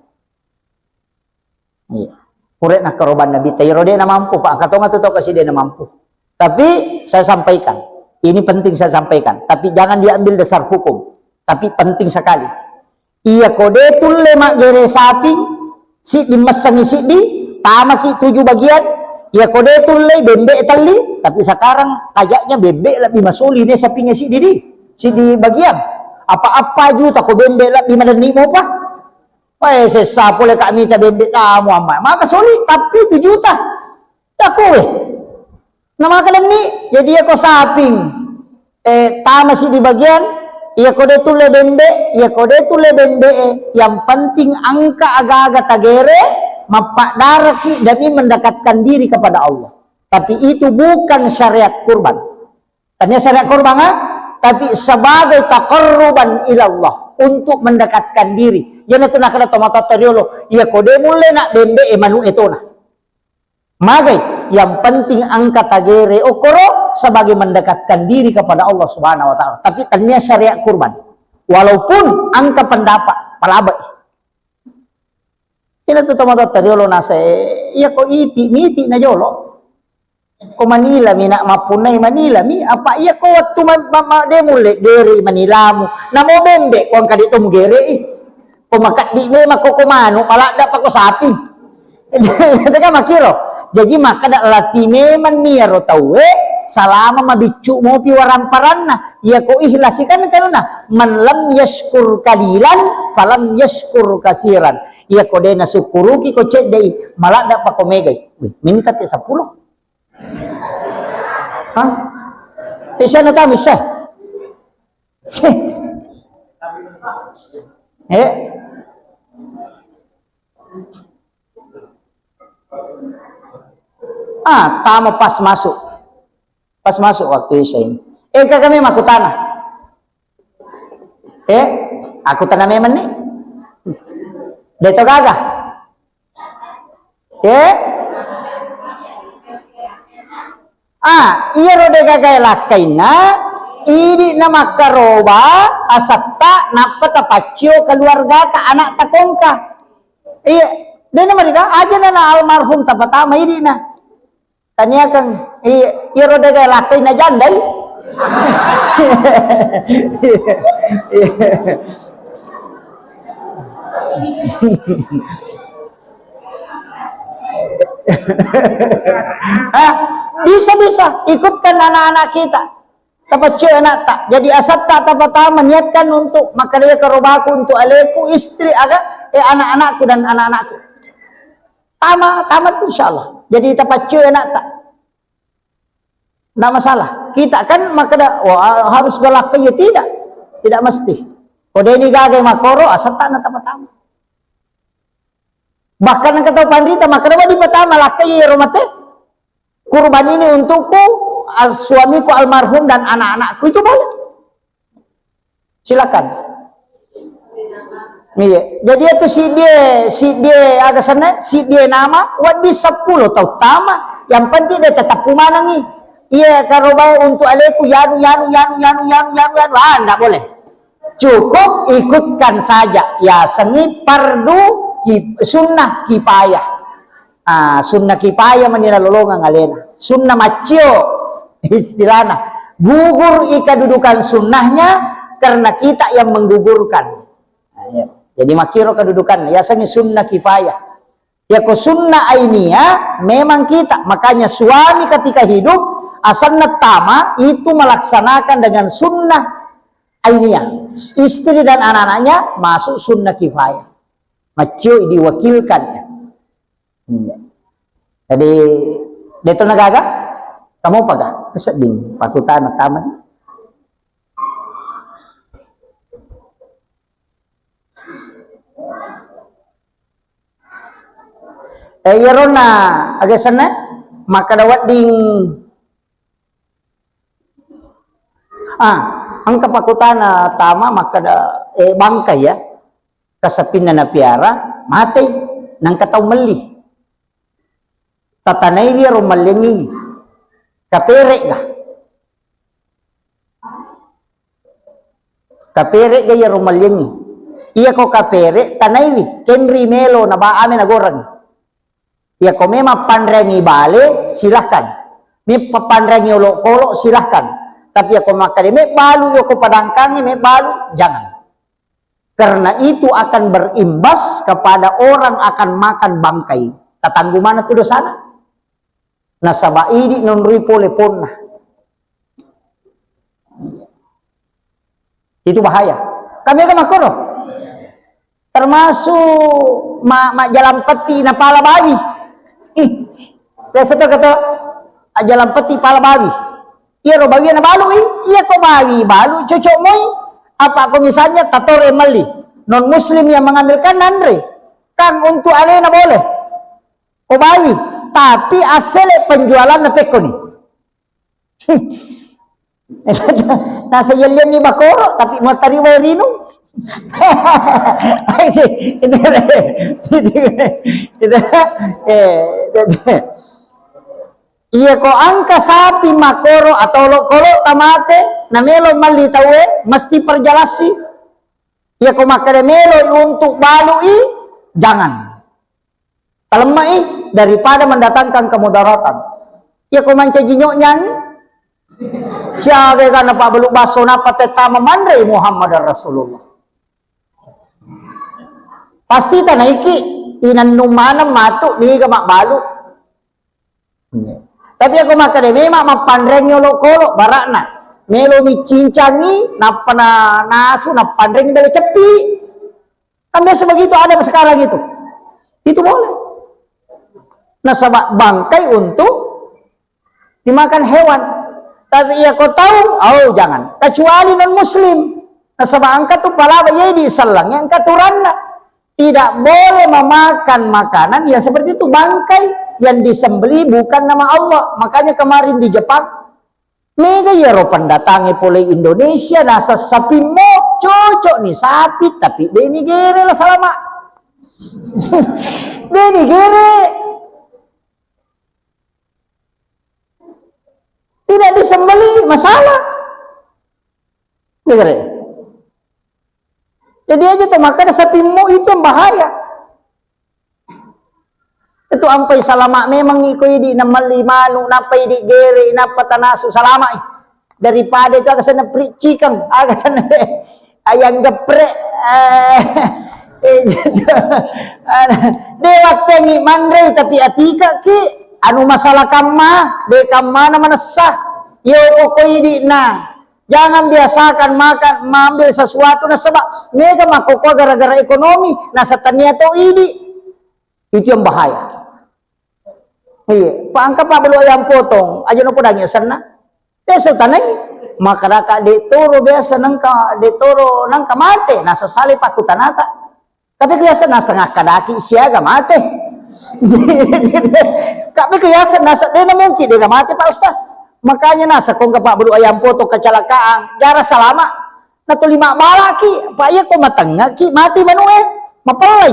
Iya. Pura nakkaroba nabitta, iyaro de' namampu, Pak. Engka tonga tu tau kasi de' namampu. Tapi saya sampaikan, ini penting saya sampaikan. Tapi jangan diambil dasar hukum. Tapi penting sekali. Iya ko de' tulle maggere saping, siddi messengi siddi, tamaki tujuh bagian. Iya ko de' tulle bembe telli, tapi sekarang kayaknya bembe lebih masuli ne sapingnge siddi di, siddi bagian. Apa-apa juta ko bembe lebih madenni mopa. Wae, sessa pole ka mita bembe tamu amma. Maka soli, tapi itu juta. Takoe. Namaka denni, jadi iya ko saping, eh, tamasi di bagian, iya ko de' tulle bembe, iya ko de' tulle bembe, eh, yang penting engka aga-aga tagere, mappadaraki demi mendekatkan diri kepada Allah. Tapi itu bukan syariat kurban. Tania syariat kurban, ah? Tapi sebagai taqarruban ilallah, untuk mendekatkan diri. Iyanatu nakada tomatoatta riolo, iya ko de' mulle nak bembe e manu e tona. Magai, yang penting engka tagere okoro sebagai mendekatkan diri kepada Allah Subhanahu wa Ta'ala. Tapi tania syariat kurban. Walaupun engka pendapat, palabai. Ina tu tomatoatta riolo nasa, iya ko iti, miti na jolo. Ko manila mi nak mappunnai manila mi, apa iya ko wattu ma-, ma-, ma-, de' mulle gere manilamu. Namo bembe ko engka de' to mugere i. Ko makaddi memang ko, ko manu, maladda pa ko sapi. Tega makiro. Jaji makkada lati memang ni iyaro tauwe salama mabiccu mopi waramparanna. Iya ko ihlasi kan kanuna, "Man lam yashkur qalilan falam yashkur kasiran." Iya ko de' nasukkuruki ko cedde'i, maladda pa ko megai. Wih, minta te seppulo. Hah? Te siapa tahu bisa? Eh? Ah, tama pas masuk. Pas masuk waktu Isya ini. Eh, kami makutana. Eh, aku tana memang ni. De' to gaga. Eh? Ah, iyaro de' gaga lakkainna, idi' na makkaroba asetta nappa tapaccio keluargata, anak takongka. Iya, de' na mereka aja na almarhum tapatama idi' na. Taniakan, iya, iyaro de' gaga lakkainna jandai. Hah? Bisa, bisa. Ikutkan anak-anak kita. Tapaccoi anakta. Jadi asatta tapatama, niatkan untuk makkeda iya karobaku untuk aleku, istri, aga, eh, anak-anakku dan anak-anakku. Tama, tama tu insyaallah. Jadi tapaccoi anakta. Nggak masalah. Kita kan makkeda, "Wah, harus galak iya." Tidak. Tidak mesti. Ko deni gaga makkoro, asatta na tapatama. Bahkan engka tau panrita makkeda, "Wah, dipatama lakkai ero mate. Kurban ini untukku, al-, suamiku almarhum dan anak-anakku." Itu boleh. Silakan. Iya. Jadi itu si dia, si dia ada sana, si dia nama, wadi sepuluh tau tama. Yang penting dia tetap pumanangi. Iya, karobae untuk aleku, yanu, yanu, yanu, yanu, yanu, yanu, yanu. Ah, ndak boleh. Cukup ikutkan saja. Ya, seni fardu kif-, sunnah kifayah. Ah, sunnah kifayah menina lolongang alena. Sunnah maccio istilahnya. Gugur i kedudukan sunnahnya karena kita yang menggugurkan. Nah, iya. Jadi makkiro kedudukan, ya seni sunnah kifayah. Ya ko sunnah ainiyah memang kita. Makanya suami ketika hidup, asanna tama itu melaksanakan dengan sunnah ainiyah. Istri dan anak-anaknya masuk sunnah kifayah. Maccioi diwakilkan. Iya. Jadi, deto nagaga? Kamu paga? Kesedding. Pakutana taman. Eh, iyaronna, aga senna? Makkeda wedding. Ah, engka pakutana tama makkeda, eh, bangkai ya. Kasapinna napiara, matei. Nangka tau melli. Tatanaiwi iyaro malliangngi. Kapere'ga? Kapere'ga iyaro malliangngi? Iyako kapere, tanaiwi, kenri melo, naba-, ame nagoreng. Iyako memang panreangngi bale, silahkan. Me-, panreangngi olokolo, silahkan. Tapi iyako makkeda mebbalu, iyako padangkangnge mebbalu, jangan. Karena itu akan berimbas kepada orang akan makan bangkai. Tatanggu mana tu dosana? Nasaba idi nonroi pole ponna. Itu bahaya. Kami akan makkoro. Termasuk ma-, majjalang petti napala bawi. Ih, biasa to kata, ajjalang petti pala bawi. Iyaro bawi nabalui, iyako bawi balu cocok moi. Apa ko misalnya tatore melli, non muslim yang mengambilkan nanre, kan untuk alena boleh. Ko bawi, tapi asele penjualanna pekkoni. Nasa yellianni bakoro, tapi mau tari wae rinung. Ai si, itu, itu, itu, eh, itu. Iya, ko engka sapi makoro atau olokolo tamate, namelo melli tauwe, mesti perjelassi. Iya, ko makkeda meloi untuk balui, jangan. Talemme'i daripada mendatangkan kemudaratan. Iya, ko mancaji nyoknyangi, siaga ga napabbalu basso nappa tettama manrei Muhammadar Rasulullah. Pasti tanaiki inannung maneng matu niga mabbalu. Tapi aku makkeda memang mappanreangngi olokolo bara'na. Melo micincangi, nappa na nasu, nappanreangngi bale ceppi. Kan biasa begitu ada sekarang itu. Itu boleh. Nasaba bangkai untuk dimakan hewan. Tapi iya ko tau, oh jangan. Kecuali non muslim. Nasaba engka tu palaba iya di sellang yang katuranna. Tidak boleh memakan makanan yang seperti itu, bangkai yang disembelih bukan nama Allah. Makanya kemarin di Jepang, mega iyaro pendatangnge pole Indonesia, nasa sapimmo, cocok nih sapi, tapi deni gere lah salama. Deni gere. Tidak disembelih, masalah. Dengar ya? Jadi aja tuh, makanya sapimmo itu yang bahaya. Itu ampai salama memang iko idi namelli manu, nappa idi gere, nappa tanasu, salama i. Daripada itu aga sana pericikang, aga sana ayam geprek, eh, Eh, gitu. De wattengngi manrei, tapi atikaki, anu masalah kamma, de kammana manessa. Yo poko idi'na. Jangan biasakan makan, mengambil sesuatu nasaba mega makkokkoe gara-gara ekonomi, nasaba tania to idi. Itu yang bahaya. Iya, pa engka pabbalu ayam potong, aja no podangi asenna. Biasa tanai, makkadaka de toro biasa nengka, de toro nengka mate, nasaba sale pakkutanata. Tapi biasa nasaba ngakkadaki siaga mate. Tapi biasa nasaba de na mungkin de mate, Pak Ustaz. Makanya nasaba ko engka pabbalu ayam potong kecelakaan, jara salama. Na tuli mabbalaki, Pak, iya ko matengngaki, mati manue, mapellai.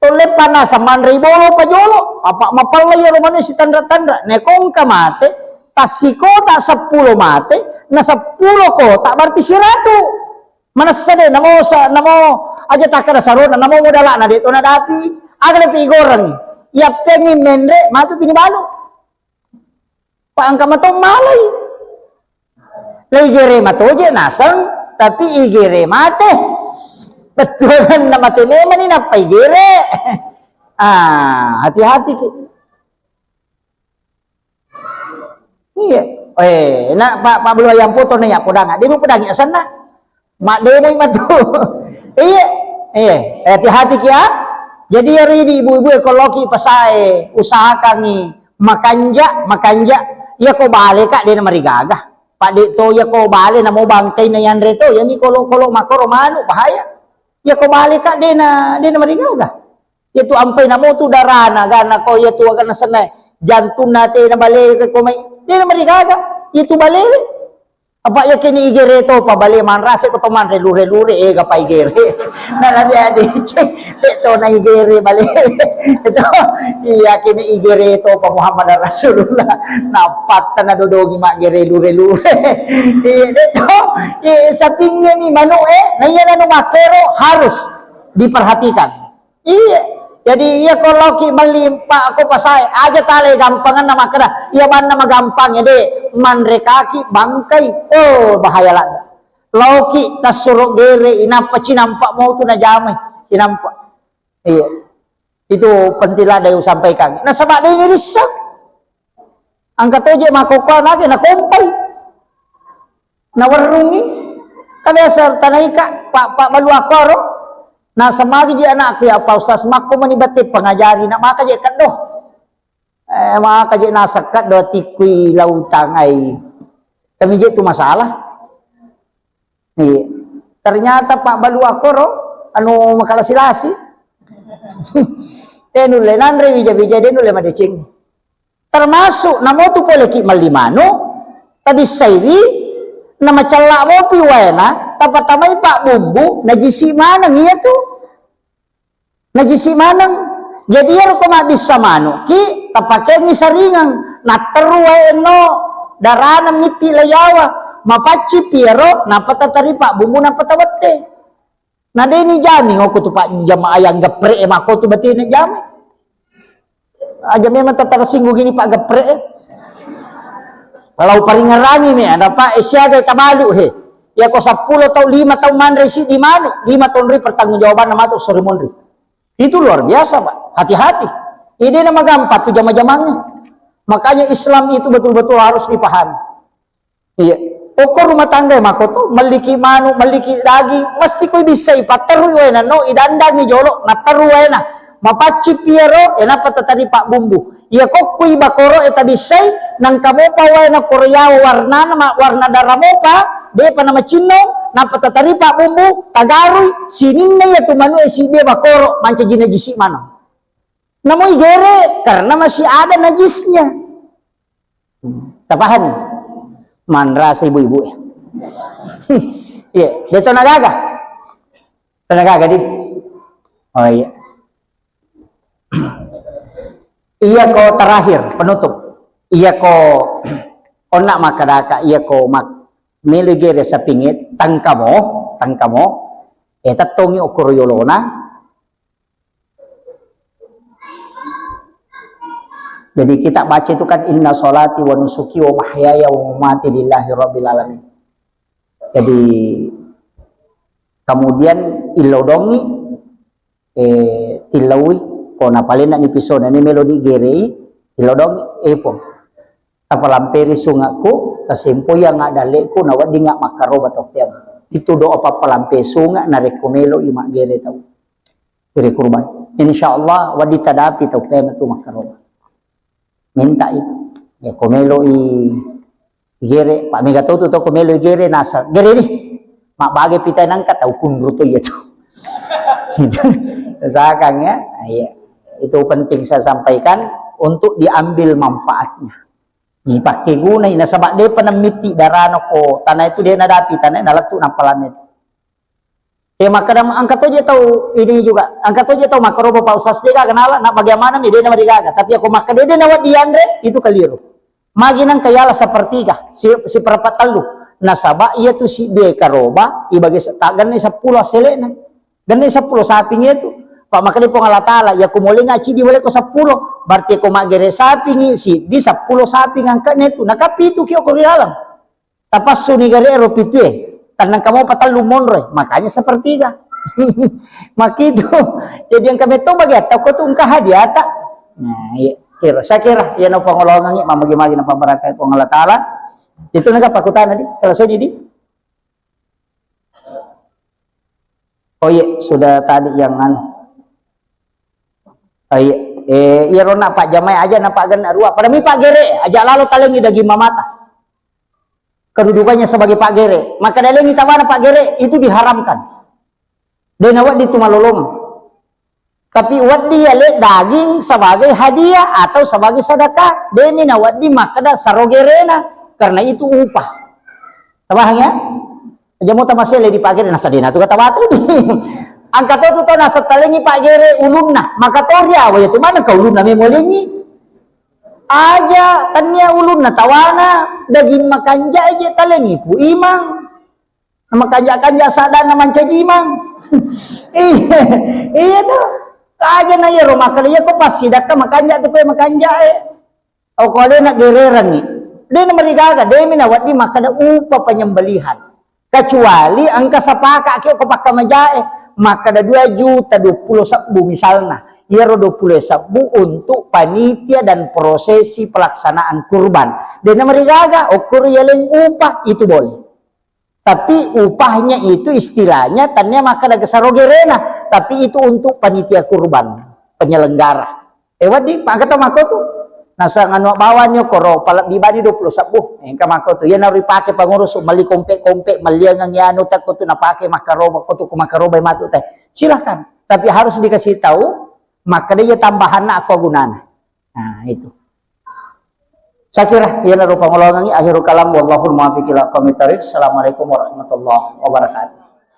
Tolleppa nasaba manrei bolo pajolo, apa mapella iyaro manu sitanra-tanra. Neko engka mate, tassikota seppulo mate, na seppulo kota berarti siratu. Manessa de, namo sa-, namo aja takkada sarona, namo modalana de to nadapi, aga lepi igoreng. Yappengngi menre, matu pini balu. Pa engka mato malai. Lai gere matoje naseng, tapi igere mate. Bettuanna mate memani nappa igere. Ah, hati-hati ki. Iya. Eh, na pa, pabbalu ayam potong na ya podanga. Dia mau podangi asenna. Maddemoi matu. Iya, iya, hati-hati ki ya. Jadi iyaro idi ibu-ibu e, ko loki pasae, usahakangi makanja, makanja. Iya ko bale ka de na marigaga. Pak de to iya ko bale namo bangkai na yanre to, iya mi kolo-kolo makoro manu bahaya. Iya ko bale ka de na, de na marigaga. Iya tu ampai namo tu darana gana ko iya tu agana senai. Jantunna te na bale ko mai. De na marigaga. Iya tu bale. Apa iya kini igere to pa bale manrase ko to manre lure-lure, eh, gapa igere. Na labe ade cek, de to na igere bale. Itu iya kini igere to pa Muhammad Rasulullah. Napatta na dodongi maggere lure-lure. Iya, de to. Iya, sapingnge mi manu e, na iya nanu makkero harus diperhatikan. Iya. Jadi iya ko loki melli pa ko pasae, aja tale gampanganna makkeda, iya banna magampang ya de, manre kaki bangkai. Oh, bahaya ladda. Loki tassuro gere, inappa cinampa motu najamai, cinampa. Iya. Itu penting ladda usampaikan. Nasaba de ini rissa. Engka toje makkokkoe nage nakompai. Nawerrungngi. Ka biasa tanaika, pa, pabbalu akkoro. Nasamagi ji anakku, ya Pak Ustaz, makko mani bette pengajari, na maka je keddo. Eh, maka je nasekka do tikkui lautang ai. Kami je tu masalah. Iya. Ternyata pabbalu akkoro, anu makalasi-lasi. De nulle nanre wija-wija, de nulle madeceng. Termasuk namotu pole ki melli manu, tabissaiwi, namacella mopi waena, tapatamai pabbumbu, najisi maneng iya tu. Najisi maneng. Jadi iyaro ko mabbissa manu ki, tapakengi saringeng, natteru wae enno, darana mitti layawa, mapacci piero, nappa tatari pabbumbu, nappa tawette. Na de ni jaming okko tu Pak jamaah yang geprek e makko tu batena jaming. Aja memang tetap singgung ini Pak geprek e. Kalau paringerani mi ada Pak e siaga tabalu he. Ya ko seppulo tau, lima tau manre si di manu, lima tau ri pertanggungjawaban nama tu sore monri. Itu luar biasa Pak. Hati-hati. Ide nama gampang tu jama-jamangnya. Makanya Islam itu betul-betul harus dipahami. Iya. Okko rumah tangga e makko tu, melliki manu, melliki daging, mesti koi bissai patterui waena no, idandangi jolo, natteru waena. Mapacci piero, e nappa tatari pabbumbu. Iya kokkui bakoro e tabissai, nangka mopa waena koro yawa warnana, ma-, warna dara mopa, depa namacinnong, nappa tatari pabbumbu, tagarui, sininna iya tu manu e sibia bakoro, mancaji najisi maneng. Namo igere, karena masih ada najisnya. Tapahami? Manrasa ibu-ibu ya. Iya, de to nagaga. To nagaga di. Oh iya. Iya ko terakhir penutup. Iya ko onna makkadaka, iya ko mak melo gere sapinge tangkamo, tangkamo. Eh tettongi okoro yolona. Jadi kita baca itu kan, "Inna sholati wa nusuki wa mahyaya wa mamati lillahi rabbil alamin." Jadi kemudian illodongi eh, tillaui, ko napalenna ni pisona ni melo digerei, tillau dong, eh, Puang. Tapalamperi sungakku, tasempoi yang dalleku, naweddinga makkaroba tau peang. Itu doa pappalampe sunga narekko melo i maggere tau. Gere kurban. Insya Allah, wedding tadapi tau peang tu makkaroba. Minta itu. Ya, ko melo i gere, Pak mega tau tu tau ko melo i gere, nasa, gere ni. Mabage pitai nangka tau kunru tu iya tu. Misalkan ya, iya. Itu penting saya sampaikan untuk diambil manfaatnya. Dipakke gunai, nasaba depa nammitti darana ko tanah itu de nadapi tanah nalettu napalanna itu. Eh, makkeda engka toje tau ini juga, engka toje tau makkaroba Pak Ustaz de gaga nala, na bagaimana mi de namarigaga. Tapi ako makkeda de nawedding yanre, itu keliru. Magi nangka yala sepertiga, si, seperempat tellu. Nasaba iya tu si de karoba, ibage se-, ta-, genne seppulo aselena. Genne seppulo saping itu. Pak makkeda Puang Allah Taala, ya ko molenga cidi wale ko seppulo. Berarti ko maggere sapingi, si di seppulo saping angkane tu. Nakapi itu kio ko ri dalam. Tapassuni gare ero pitue, tannang kamu patellu monroi, makanya sepertiga. Makitu. Jadi engka metto bagi atau ko tu engka hadiata. Nah, iya. Kira, saya kira, ya no pangolongangi, mamagi-magi no pambarakkai Puang Allah Taala. Itu naga pakutana di, selesai di. Oh iya, sudah tadi yang anu. Oh iya, eh, iya rona Pak Jamai aja na Pak Gen arua. Pada mi Pak Gere, aja lalo talengi daging mamata. Kedudukannya sebagai Pak Gere, maka dalengi tabana Pak Gere itu diharamkan. Dena wedding tu malolong. Tapi wedding yale daging sebagai hadiah atau sebagai sedekah. Demi na wedding makkeda saro gerena, karena itu upah. Tabahang ya? Aja mo tamasele di Pak Gere, nasa dena tu kata batu. Angka to tu to nasa talengi Pak Gere ulunna, maka to riawa ya tu mana ka ulunna memolengi. Aja tania ulunna tawana daging makanja aja talengi pu imang. Makanja-kanja sadana mancaji imang. Iya, iya tu. Aja na iya ro makkeda iya ko pasti dakka makanja tu koe makanja e. Okko alena gererengngi. De na marigaga, de mi na wedding makkeda upa penyembelihan. Kecuali engka sapaka ki ko pakkamajae, makkeda dua juta dua puluh sebbu misalna. Iyaro dua puluh sebbu untuk panitia dan prosesi pelaksanaan kurban. De na marigaga, okko ri yaleng upa, itu boleh. Tapi upahnya itu istilahnya tania makkeda saro gerena, tapi itu untuk panitia kurban, penyelenggara. Eh, wedding, pangkata makko tu. Nasang anu bawani koro, palebbi bani dua puluh sebbu. Engka makko tu. Iya naru ripake pengurus, meli kompe-kompe, meliangang anu takko tu napake makkaroba, ko tu ko makkaroba matu teh. Silahkan. Tapi harus dikasih tahu, makkeda iya tambahanna aku gunana. Nah, itu. Saya kira, iya naru pangolongangi, akhirul kalam, wallahul muwaffiq ila aqwamit thariq. Assalamualaikum warahmatullahi wabarakatuh.